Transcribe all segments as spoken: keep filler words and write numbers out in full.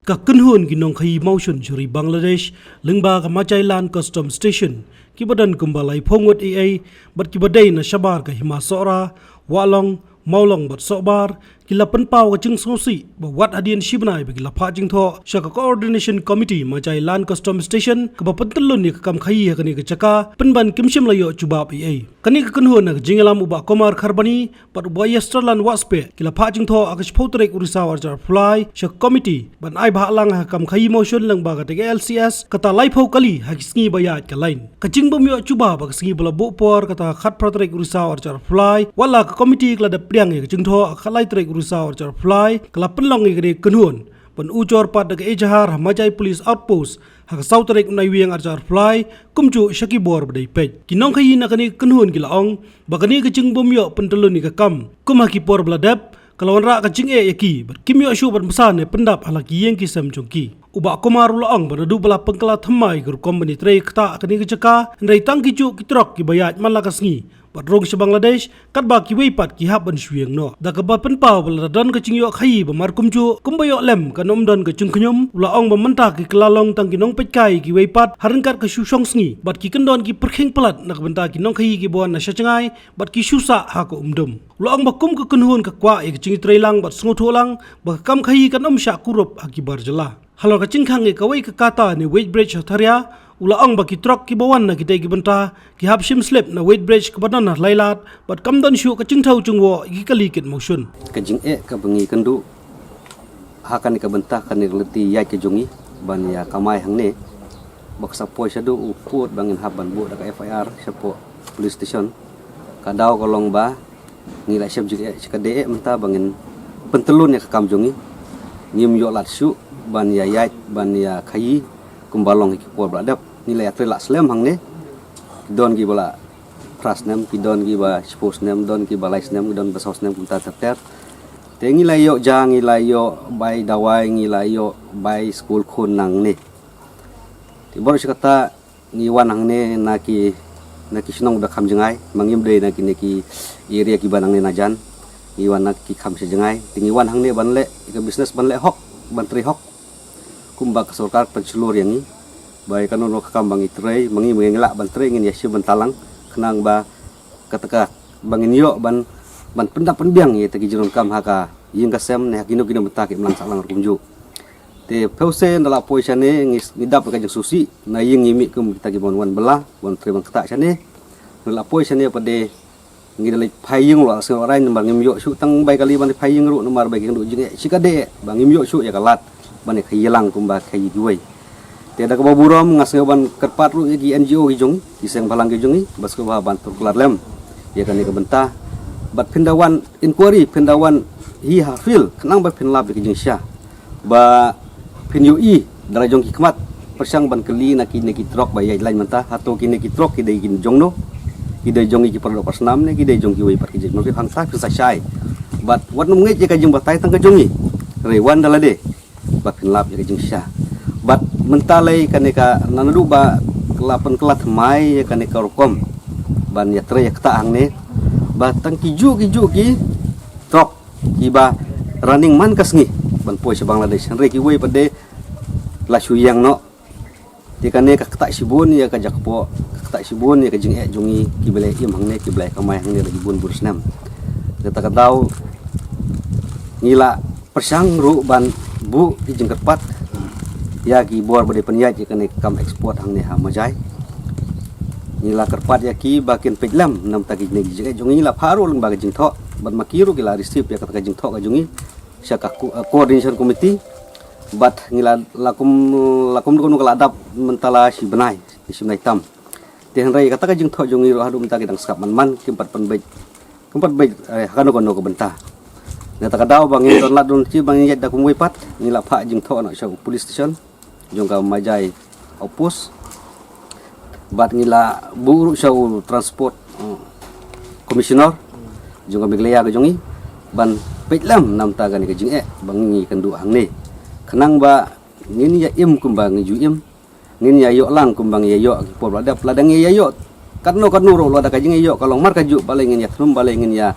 Ka kynhun ki nongkhaïi mawshun sha ri Bangladesh lyngba ka Majailan Custom Station, kiba don kumba laiphew ngut ei ei bad kiba dei na shabar ka Hima Sohra, Wahlong, Mawlong bad Sohbar, ki la pynpaw ka jingsngewsih ba wat hadien shi bnai ba ki la phah jingthoh sha ka Coordination Committee Majailan Custom Station kaba pyntyllun ïa ka kam khaïi ha kane ka jaka, pynban kim shym la ïoh jubab ei ei. Kane ka kynhun ha ka jingïalam u Bah Kumar Kharbani bad u Bah Yastralan Wahspeh ki la phah jingthoh ha ka shiphew tarik u Risaw arhajar arphew lai sha ka komiti ban ai bhah lang ha ka kam khaïi mawshun lyngba kata ka L C S, kata laiphew kali ha ki sngi ba ïaid ka lain. Ka jingbym ïoh jubab ha ka sngi ba la buh por, kata khatphra tarik u Risaw arhajar arphew lai, wat la ka komiti ka la dep pdiang ïa ka jingthoh ha ka khatlai tarik u Risaw arhajar arphew lai, ka la pynlong ïa kane ka kynhun ban ujor pat da ka ejahar ha Majai Police Outpost ha ka saw tarik u Naiwieng arhajar arphew lai, kumjuh sha ki bor ba dei peit. Ki nongkhaïi na kane ka kynhun ki la ong ba kane ka jingbym ïoh pyntyllun ïa ka kam kum ha ki por ba la dep, ka la wanrah ka jingeh ïa ki bad kim ïoh shuh ban bsa ne pyndap ha la ki ïing ki sem jong ki. U Bah Kumar u la ong ba naduh ba la pynkylla thymmai ka rukom ban ïatrei ktah ha kane ka jaka, hynrei tang ki juh ki trok kiba ïaid man la ka sngi bad rung sha Bangladesh, katba kiwei pat ki hap ban shu ïeng noh. Da kaba pynpaw ba lada don ka jingïoh khaïi ba mar kumjuh kumba ïoh lem kan ym don ka jingkhñium, u la ong ba mynta ki kylla long tang ki nongpeitkai kiwei pat ha ryngkat ka shu shong sngi bad ki kyndon ki pyrkhing palat na ka bynta ki nongkhaïi kiba wan na sha jngai bad ki shu sah ha ka umdum. U la ong ba kum ka kynhun ka kwah ïa ka jingïatreilang bad sngewthuh lang ba ka kam khaïi kan ym shah kurup ha ki bar jylla. Halor ka jingkhang ïa kawei ka kata ne weighbridge ha Tharia, u la ong ba ki trok kiba wan na kitei ki bynta ki hap shim slip na weighbridge kaba don ha Lailad bad kam don shuh ka jingthaw jingwoh ïa ki kali kit mawshun. Ka jingeh kaba ngi kynduh ha kane ka bynta, kane ka lynti ïaid ka jong ngi ban ïa kamai hangne, ba ka sa poi shaduh u court ba ngin hap ban buh da ka F I R shapoh police station. Ka daw ka long ba ngi la shem jingeh shikatdei mynta ba ngin pyntyllun ïa ka kam jong ngi. Ngim ïoh lad shuh ban ïa ïaid ban ïa khaïi kumba long ha ki por ba la dep. Ngi la ïatrei la slem hangne. Ki don kiba la phra snem, ki don kiba shiphew snem, don kiba lai snem, ki don ba saw snem, kumta ter ter. Te ngi la ïoh ja, ngi la ïoh bai dawai, ngi la ïoh bai skul khun nangne. Te baroh shi katta ngi wan hangne na ki, na ki shnong ba kham jngai, ma ngim dei na kine ki area kiba nangne na jan. Ngi wan na ki kham sha jngai. Te ngi wan hangne ban leh ka business, ban leh hok, ban trei hok. Kumba ka sorkar pynshlur ïa ngi ba ïa kano kano ka kam ba ngi trei, ma ngi, ma ngi lah ban trei, ngin ïa shim bynta lang, khnang ba kata ka ba ngin ïoh ban, ban pyndap pynbiang ïa kita ki jingdonkam ha ka ïing ka sem ne ha kino kino bynta ki imlang sahlang ruh kumjuh. Te phew sien da la poi shane ngi, ngi dap ka jingsngewsih, na ïing ngi mih kum kita ki ban wan bylla, ban trei ban ktah shane. Da la poi shane pat de ngi da leit phai ïing ruh la sngewraiñ namar ngim ïoh shuh tang bai kali ban phai ïing ruh namar ba ki kynduh jingeh shikatdei ba ngim ïoh shuh ïa ka lad ban ïa khaïi lang kumba khaïi kiwei. Te da kaba burom nga sngew ban kyrpad ruh ïa ki N G O ki jong ngi, ki seng bhalang ki jong ngi, ba sngewbha ban tur kular lem ïa kane ka bynta. Bad phin da wan inquiry, phin da wan hi ha field, khnang ba phin lap ïa ka jingshisha. Ba phin ïohi da la jong ki khmat pyrshang ban kylli na kine ki trok ba ïaid lain mynta, hato kine ki trok ki dei ki jong no, ki dei jong ngi ki para doh para snam ne ki dei jong kiwei pat ki jait bynriew, hangta phin sa shai. Bad wat nym ngeit ïa ka jingbatai tang ka jong ngi, hynrei wan da lade ba phin lap ïa ka jingshisha. Bad mynta lei kane ka, naduh ba la pynkylla thymmai ïa kane ka rukom ban ïatrei ïa ktah hangne, ba tang ki juh ki juh ki trok kiba running man ka sngi ban poi sha Bangladesh, hynrei kiwei pat de la shu ïeng noh. Te kane ka ktah shibun ïa ka jakpoh, ka ktah shibun ïa ka jingeh jong ngi kiba la im hangne, kiba la kamai hangne la ki bun bun snem. Kata ka daw ngi la pyrshang ruh ban buh ki jingkyrpad ïa ki bor ba dei pynïaid ïa kane ka kam export hangne ha Majai. Ngi la kyrpad ïa ki ba kin peit lem namar kine ki jingeh jong ngi, la phah ruh lyngba ka jingthoh bad ma ki ruh ki la receive ïa kata ka jingthoh ka jong ngi sha ka co-, eh, coordination committee. Bad ngi la, la kum, la kum, kum ka la dap mynta la shi bnai, shi bnai tam. Te hynrei kata ka jingthoh jong ngi ruh haduh mynta ki dang skap man man, kim pat pynbeit, kim pat beit, eh, ha kano kano ka bynta. Na kata ka daw ba ngin don lad don shi ba ngin ïaid da kumwei pat, ngi la phah jingthoh noh sha u police station jong ka Majai outpost. Bad ngi la buh ruh sha u transport, eh, commissioner jong ka Meghalaya ka jong ngi ban peit lem namar kane ka jingeh ba ngi kynduh hangne, khnang ba ngin ïa im kumba ngi ju im, ngin ïa ïoh lang kumba ngi ïa ïoh ki por ba la dep. Lada ngi ïa ïoh katno katno ruh, lada ka jingïoh ka long mar ka juh, balei ngin ïa thnum, balei ngin ïa,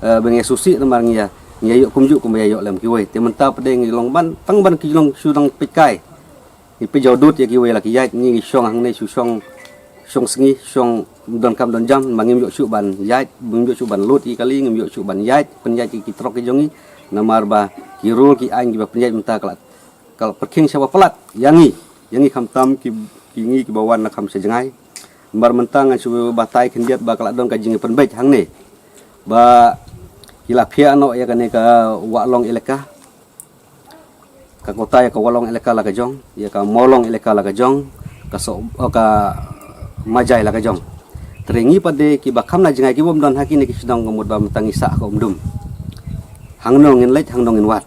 eh, ba ngin ïa sngewsih namar ngi ïa Ngi ïoh kumjuh kumba ïoh lem kiwei. Te mynta pat de ngi long ban, tang ban ki long shu dang peit kai. Ngi peit jaw dud ïa kiwei la ki ïaid, ngi ngi shong hangne shu shong, shong sngi, shong don kam don jam, ma ngim ïoh shuh ban ïaid, ngim ïoh shuh ban lut ïa kali, ngim ïoh shuh ban ïaid, pynïaid ki, ki trok ki jong ngi, namar ba ki rule ki aiñ kiba pynïaid mynta ka la, ka la pyrkhing shaba palat ïa ngi, ïa ngi khamtam ki, ki ngi kiba wan na kham sha jngai. Namar mynta ngan shu batai khyndiat ba ka la don ka jingpynbeit hangne. Ba ki la phiah noh ïa kane ka Wahlong Elaka. Ka kota ïa ka Wahlong Elaka la ka jong, ïa ka Mawlong Elaka la ka jong, ka so, oh, ka Majai la ka jong. Te ngi pat de kiba kham na jngai kibym don ha kine ki shnong ka mut ba mynta ngi sah ka Umdum. Hangno ngin leit, hangno ngin wad.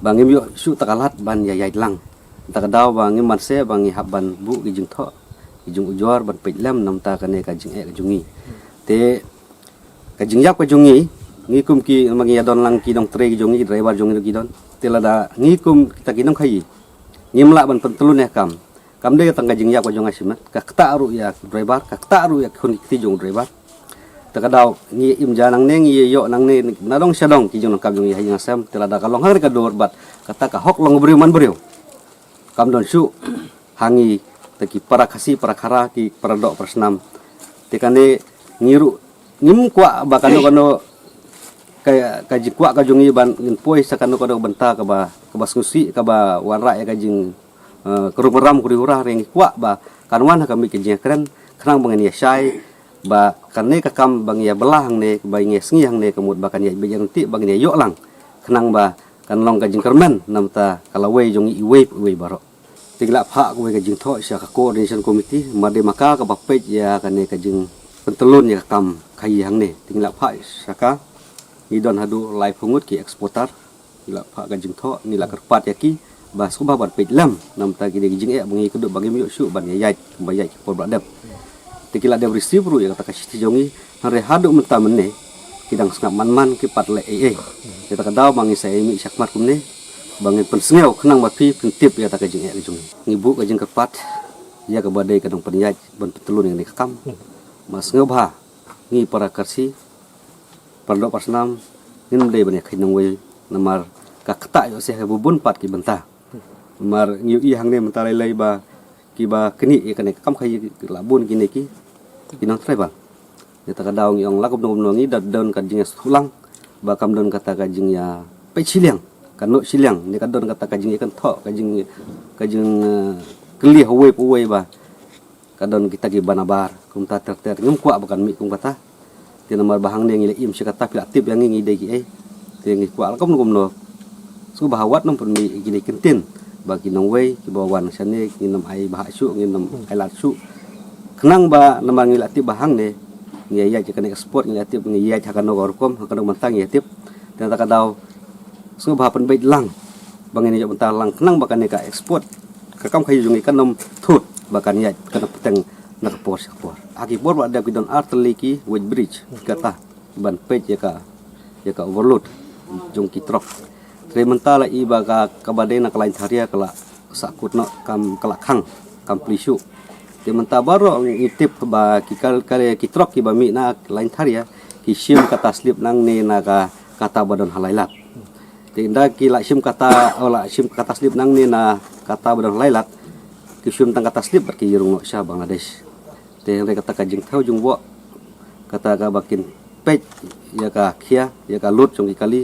Ba ngim ïoh shuh ta ka lad ban ïa ïaid lang. Ta ka daw ba ngim banse ba ngi hap ban buh ki jingthoh, ki jingujor ban peit lem namar kane ka jingeh ka jong ngi. Te ka jingïap ka jong ngi, ngi kum ki, ma ngi ïa don lang ki nongtrei ki jong ngi, driver jong ngi ki don. Te lada ngi kum kita ki nongkhaïi, ngim lah ban pyntlun ïa ka kam. Kam dei tang ka jingïap ka jong nga shimet, ka ktah ruh ïa u driver, ka ktah ruh ïa ki khun ki kti jong u driver. Te ka daw ngi im ja nangne, ngi ïoh nangne, na dong sha dong ki jingdonkam jong ngi ha ïing ha sem, te lada ka long hangne ka dur bad kata ka hok long briew man briew. Kam don shuh ha ngi, te ki para Khasi, para Khara, ki para doh, para snam. Te kane ngi ruh ngim kwah ba kano kano ka, ka jingkwah ka jong ngi ban ngin poi sha kano kano bynta kaba, kaba sngewsih, kaba wanrah ïa ka jing, eh, ka rung ram ka ri hura, hynrei ngi kwah ba kan wan ha ka miej ka jingkren khnang ba ngin ïa shai ba kane ka kam ba ngi ïa bylla hangne, ba ngi ïa sngi hangne, ka mut ba kan ïa bit ïa ryntih ba ngin ïa ïoh lang, khnang ba kan long ka jingkyrmen namar ka lawei jong ngi iwei pa iwei baroh. Te ngi la phah kawei ka jingthoh sha ka coordination committee, ma dei ma ka kaba peit ïa kane ka jingpyntlun ïa ka kam khaïi hangne. Te ngi la phah sha ka, ngi don haduh laiphew ngut ki exporter. Ngi la phah ka jingthoh, ngi la kyrpad ïa ki ba sngewbha ban peit lem namar ki dei ki jingeh ba ngi kynduh ba ngim ïoh shuh ban ïa ïaid, ba ïaid ki por ba la dep. Te ki la dep receive ruh ïa kata ka shithi jong ngi, hynrei haduh mynta mynne ki dang sngap man man, ki pat leh ei ei. Te ta ka daw ba ngi sa ïa mih shakhmat kumne ba ngin pynsngew khnang ba phi phin tip ïa kata ka jingeh ka jong ngi. Ngi buh ka jingkyrpad ïa kaba dei ka nongpynïaid ban pyntlun ïa kane ka kam. Ma sngewbha ngi para Khasi, para doh para snam, ngim dei ban ïa kheiñ nongwei namar ka ktah ïoh seh ha bun pat ki bynta. Namar ngi ïohi hangne mynta lei lei ba kiba knieh ïa kane ka kam khaïi ki la bun kine ki, ki nongtribal. Ïa ta ka daw ngi ong la kumno kumno ngi da don ka jingïasuk lang ba kam don kata ka jingïapeit shiliang, ka noh shiliang, ne ka don kata ka jingïakynthoh, ka jing, ka jing, eh, kylli ha uwei pa uwei ba ka don kita kiba nabar, kumta ter ter, ngim kwah ba kan mih kum kata. Te namar ba hangne ngi la im shi katta, phi la tip ïa ngi ngi dei kiei. Te ngi kwah la kumno kumno, sngewbha wat nym pynmih ïa kine ki ktien ba ki nongwei kiba wan shane ngin nym ai bhah shuh, ngin nym ai lad shuh. Khnang ba namar ngi la tip ba hangne ngi ïaid ïa kane ka sport, ngi la tip ngi ïaid ha kano ka rukom, ha kano ka bynta ngi ïa tip. Te na ta ka daw sngewbha pynbeit lang ba ngin ïoh bynta lang khnang ba kane ka export, ka kam khaïi jong ngi kan nym thut ba kan ïaid, kan nym bteng na ka por sha ka por. Ha ki por ba la dep ki don ar tylli ki weighbridge, kata ban peit ïa ka, ïa ka overload jong ki trok. Te mynta la i ba ka, kaba dei na ka lain Tharia ka la sahkut noh, kam, ka la khang, kam plie shuh. Te mynta baroh ngi tip ba ki kal, kal, ki trok kiba mih na lain Tharia ki shim kata slip nangne na ka, kata ba don ha Lailat. Te ynda ki la shim kata, oh, la shim kata slip nangne na kata ba don ha Lailat, ki shim tang kata slip bad ki ïarung noh sha Bangladesh. Te hynrei kata ka jingthew jingwoh, kata kaba kin peit ïa ka khia, ïa ka lut jong ki kali,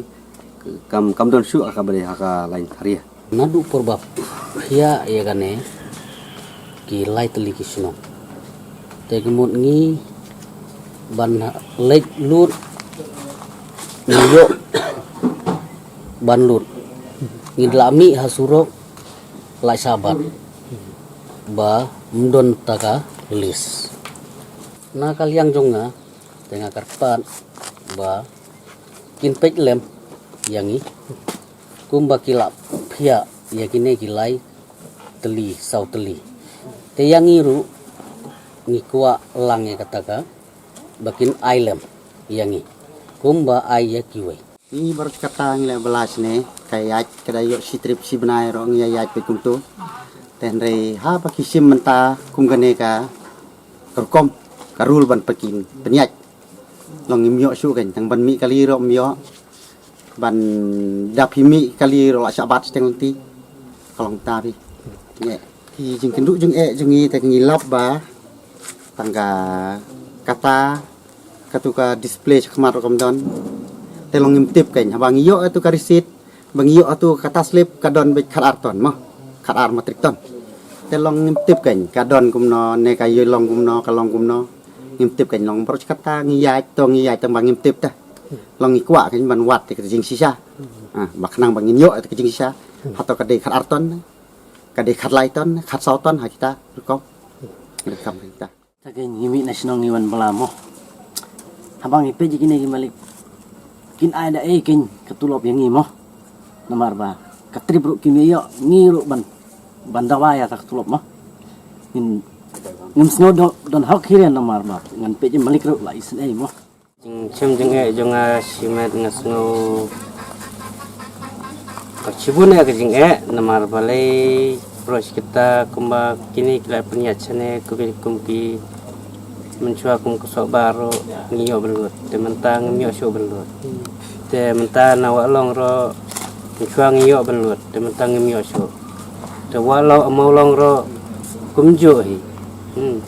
kam, kam don shuh ha kaba dei ha ka lain Tharia. Naduh por ba phiah ïa kane ki lai tylli ki shnong. Te ka mut ngi ban leit lut, ngi ïoh ban lut, ngi la mih ha surok lai Sabat ba ym don ta ka list. Na ka liang jong nga te nga kyrpad ba kin peit lem ïa ngi kumba ki la phiah ïa kine ki lai tylli saw tylli. Te ïa ngi ruh ngi kwah lang ïa kata ka ba kin ai lem ïa ngi kumba ai ïa kiwei. Ngi baroh kata ngi la bylla shane, ka ïaid ka da ïoh shi trip shi bnai ruh ngi ïaid peit kumto. Te hynrei haba ki shim mynta kum kane ka rukom, ka rule ban pynïaid, long ngim ïoh shuh kein, tang ban mih kali ruh ym ïoh. Ban da phi mih kali ruh la shah bat shiteng lynti. Ka long ta phi. Nge. Ki jingkynduh jingeh jong ngi te ngi lap ba tang ka kata katu ka display sha khmat ruh kam don. Te long ngim tip kein haba ngi ïoh atu ka receipt ba ngi ïoh atu kata slip ka don beit khat ar ton mo. Khat ar metric ton. Te long ngim tip kein ka don kumno ne ka ïoh long kumno ka long kumno. Ngim tip kein long baroh shi katta ngi ïaid to ngi ïaid tang ba ngim tip te. Long ngi kwah kein ban wad te ka jingshisha. Ah, ba khnang ba ngin ïoh te ka jingshisha. Hato ka dei khat ar ton, ka dei khat lai ton, khat saw ton ha kita rukom. Rukom kita. Ta kein ngi mih na shnong ngi wan bylla mo. Haba ngi peit ïa kine ki malik kin ai da ei kein ka tulop ïa ngi mo. Namar ba ka trip ruh kim ïoh ngi ruh ban ban dawa ïa ta ka tulop mo. Ngin ngim sngew don, don hok hi re namar ba ngan peit ïa malik ruh la isynei mo. Jingchem jingeh jong nga shimet nga sngew ka shibun ïa ka jingeh namar balei baroh shi katta kumba kine ki la pynïaid shane kum ki, kum ki mynshuwa kum ka Sohbar ruh ngi ïoh ban lut te mynta ngim ïoh shuh ban lut. Te mynta na Wahlong ruh mynshuwa ngi ïoh ban lut te mynta ngim ïoh shuh. Te Wahlong, Mawlong ruh kumjuh hi. Hmm.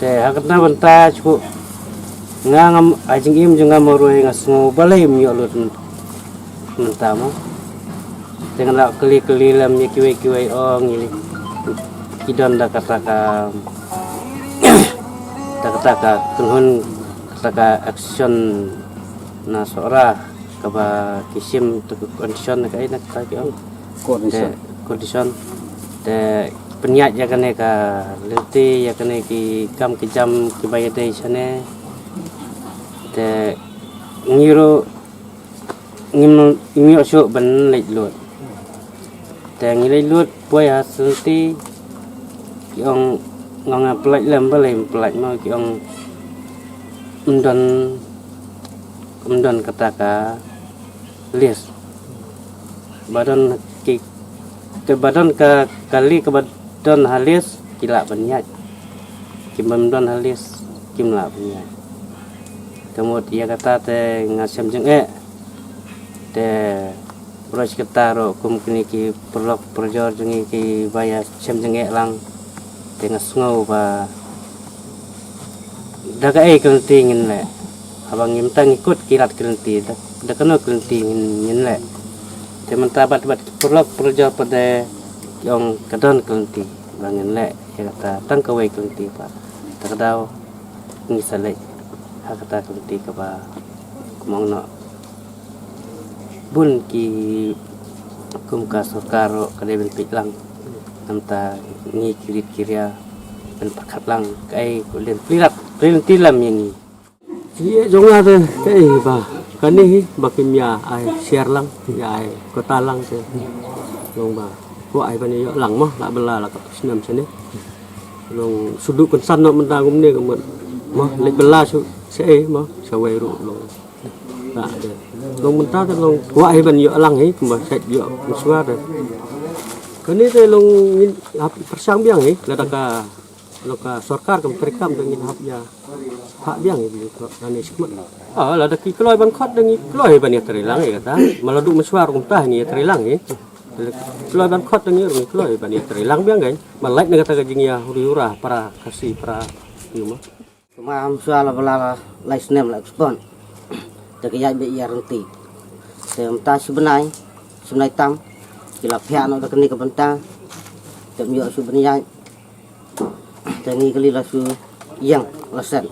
Te ha kata bynta shuh nga ngam ai jingim jong nga marwei nga sngew balei ym ïoh lut myn-, mynta mo. Te nga la kylli kylli lem ïa kiwei kiwei ong ïa ki don da kata ka da kata ka kynhun kata ka action na Sohra kaba ki shim tu ka condition ka ai na kata ki ong. Condition. Te condition. Te pynïaid ïa kane ka lynti ïa kane ki kam ki jam kiba ïadei shane. Te ngi ruh ngim, ngim ïoh shuh ban leit lut. Te ngi leit lut poi ha Sylti ki ong nga nga pynlait lem balei ym pynlait mo ki ong ym don, ym don kata ka list. Ba don ki, te ba don ka, kali kaba don ha list ki lah ban ïaid. Ki bym don ha list kim lah ban ïaid. Te mut ïa kata te nga shem jingeh. Te baroh shi katta ruh kum kine ki paralok parajor jong ngi kiba ïa shem jingeh lang. Te nga sngew ba da kaei ka lynti ngin leh. Haba ngi mynta ngi kut ki rat ka lynti da, da kano ka lynti ngin, ngin leh. Te mynta bad, bad ki paralok parajor pat de ki ong ka don ka lynti ba ngin leh ïa kata tang kawei ka lynti pat. Te ka daw ngi sa leit ha kata ka lynti kaba kumno. Bun ki kum ka sorkar ruh ka dei ban peit lang. Namta ngi ki rit ki ria ban pyrkhat lang kaei ka lynti rat, ka lynti lam ïa ngi. Ïa jong nga te kaei ba kane hi ba kim ïa ai share lang, ïa ai kota lang te. Long ba kwah ai ban ïoh lang mo la bylla la ka snem shane. Long shu duh kynsan noh mynta kumne ka mut mo leit bylla shu shaei mo shawei ruh long. Ka de. Long mynta te long kwah hi ban ïoh lang hi kumba shet ïoh mynshuwa te. Kane te long ngin hap pyrshang biang hi lada ka, lada ka sorkar kam treikam te ngin hap ïa phah biang hi kane shikmat. Ah, lada ki kloi ban khot te ngi kloi hi ban ïa trei lang hi kata. Ma la duh mynshuwa ruh kumta hi ngi ïa trei lang hi. Kloi ban khot te ngi ruh ngi kloi ban ïa trei lang biang kan. Ma lait na kata ka jingïa huri hura para Khasi para ïu ma. Kumba mynshuwa la bylla la lai snem la expand. Te ka ïaid beit ïa rynti. Te mynta shi bnai, shi bnai tam ki la phiah noh da kane ka bynta. Te ym ïoh shu ban ïaid. Te ngi kali la shu ïeng la set.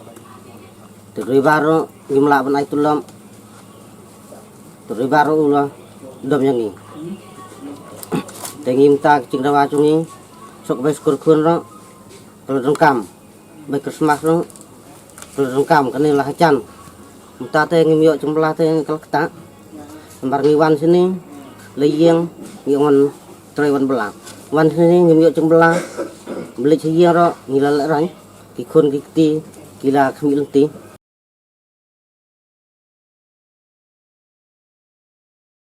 Te roi baroh ngim lah ban ai tulop. Te roi baroh u la dom ïa ngi. Te ngi mynta ka jingdawa jong ngi suk bai skur khun roh. Ka la donkam. Bai Krismas ruh ka la donkam kane la hajan. Mynta te ngim ïoh jingbylla te ka la ktah. Namar ngi wan shane la ïeng ngi wan trei wan bylla. Wan shane ngim ïoh jingbylla. Ba leit sha ïing ruh ngi la lehraiñ. Ki khun ki kti ki la khmih lynti.